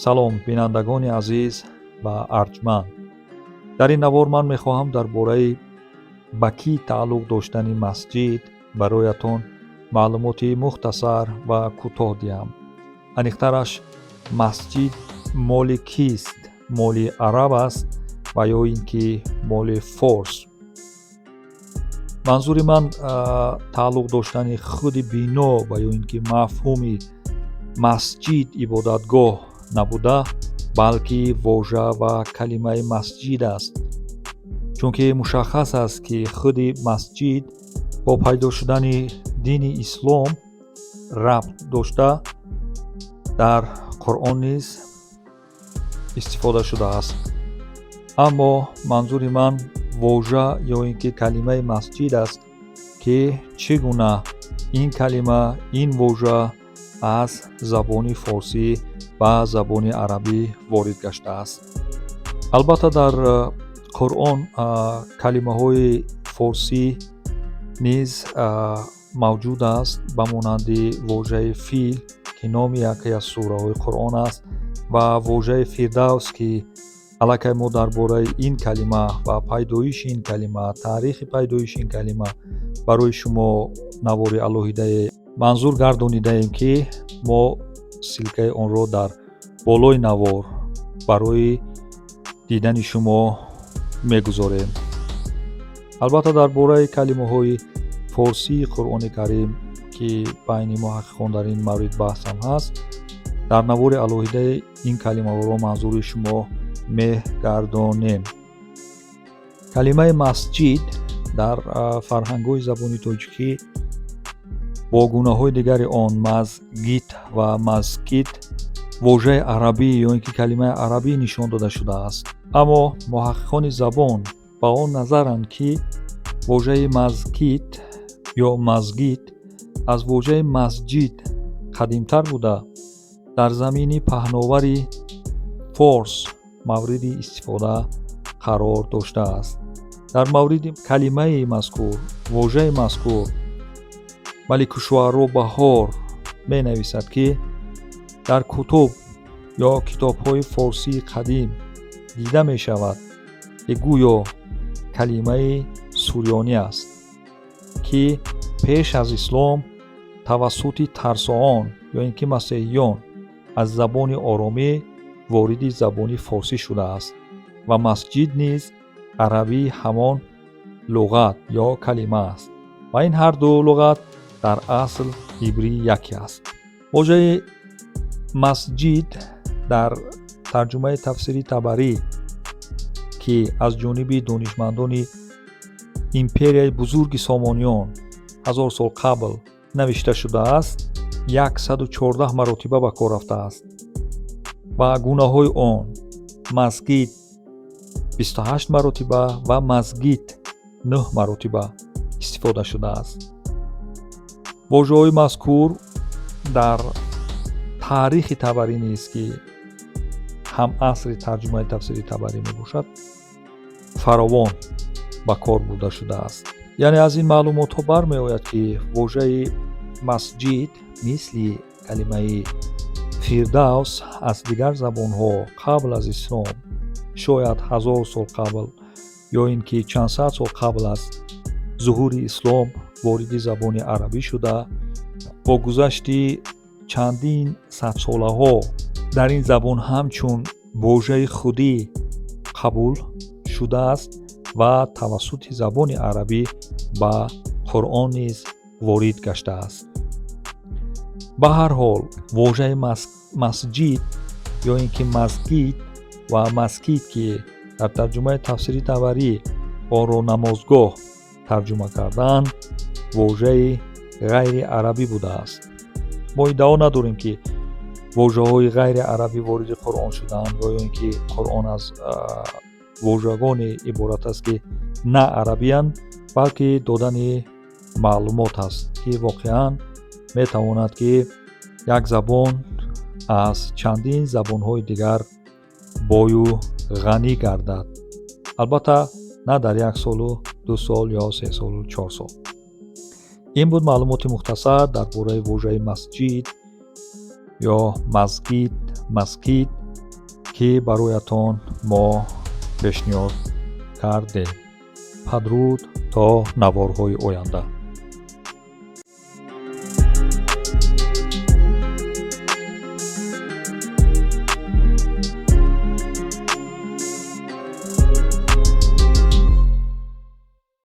Салом, бинандагони азиз ва арҷманд. Дар ин навор ман мехоҳам дар бораи ба кӣ тааллуқ доштани масҷид бароятон маълумоти мухтасар ва кӯтоҳ диҳам. Аниқтараш, масҷид моли кист: моли араб аст ва ё ин ки моли форс? Манзури ман тааллуқ доштани худи бино ва ё ин ки мафҳуми масҷид, ибодатгоҳ набуда, балки вожа ва калимаи масҷид аст, чунки мушаххас аст, ки худи масҷид бо пайдо шудани дини ислом рабт дошта, дар Қуръон низ истифода шудааст. Аммо манзури ман вожа ё ин ки калимаи масҷид аст, ки чӣ гуна ин калима, ин вожа аз забони форсӣ ба забони арабӣ ворид гаштааст. Албатта, дар Қуръон калимаҳои форсӣ низ мавҷуд аст, ба монанди вожаи фил, ки номи яке аз сураҳои Қуръон аст, ва вожаи фирдавс, ки аллакай мо дар бораи ин калима ва пайдоиши ин калима, таърихи пайдоиши ин калима барои шумо навори алоҳидае манзур гардонидаем, ки мо ссылкаи онро дар болои навор барои дидани шумо мегузорем. Албатта, дар бораи калимаҳои форсии Қуръони Карим, ки байни муҳаққиқон дар ин маврид баҳсам ҳаст, дар навори алоҳидаи ин калимаҳоро манзури шумо мегардонем. Калимаи масҷид дар фарҳангҳои забони тоҷикӣ бо гунаҳои дигари он мазгит ва мазкит вожаи арабӣ ё ин ки калимаи арабӣ нишон дода шудааст. Аммо муҳаққиқони забон ба он назаранд, ки вожаи мазкит ё мазгит аз вожаи масҷид қадимтар буда, дар замини паҳновари форс мавриди истифода қарор доштааст. Дар мавриди калимаи мазкур, вожаи мазкур, Маликушшуаро Баҳор менависад, ки дар кутуб ё китобҳои форсии қадим дида мешавад, ки гӯё калимаи сурёнӣ аст, ки пеш аз ислом тавассути тарсоон ё ин ки масеҳиён аз забони оромӣ вориди забони форсӣ шудааст ва масҷид низ арабии ҳамон луғат ё калима аст ва ин ҳарду луғат дар асл ибрӣ яке аст. Вожаи масҷид дар тарҷумаи тафсири Табарӣ, ки аз ҷониби донишмандони империяи бузурги Сомониён 1000 сол қабл навишта шудааст, 114 маротиба ба кор рафтааст ва гунаҳои он масгид 28 маротиба ва мазгит 9 маротиба истифода шудааст. Вожаҳои мазкур дар таърихи Табарӣ низ, ки ҳамасри тарҷумаи тафсири Табарӣ мебошад, фаровон ба кор бурда шудааст. Яъне аз ин маълумотҳо бармеояд, ки вожаи масҷид мисли калимаи фирдавс аз дигар забонҳо қабл аз ислом, шояд 1000 сол қабл ё ин ки чанд сад сол қабл аз зуҳури ислом, вориди забони арабӣ шуда, бо гузашти чандин садсолаҳо дар ин забон ҳамчун вожаи худӣ қабул шудааст ва тавассути забони арабӣ ба Қуръон низ ворид гаштааст. Ба ҳар ҳол, вожаи масҷид ё ин ки мазгид ва маскид, ки дар тарҷумаи тафсири Табарӣ онро намозгоҳ тарҷума кардаанд, вожаи ғайриарабӣ будааст. Мо иддао надорем, ки вожаҳои ғайриарабӣ вориди Қуръон шудаанд ва ё ин ки Қуръон аз вожагоне иборат аст, ки на арабиянд, балки додани маълумот аст, ки воқеан метавонад, ки як забон аз чандин забонҳои дигар бою ғанӣ гардад, албатта на дар як солу 2 сол ё 3 солу 4 сол. Ин буд маълумоти мухтасар дар бораи вожаи масҷид ё мазгид, маскид. Ки бароятон мо пешниҳод кардем. Падруд, то наворҳои оянда.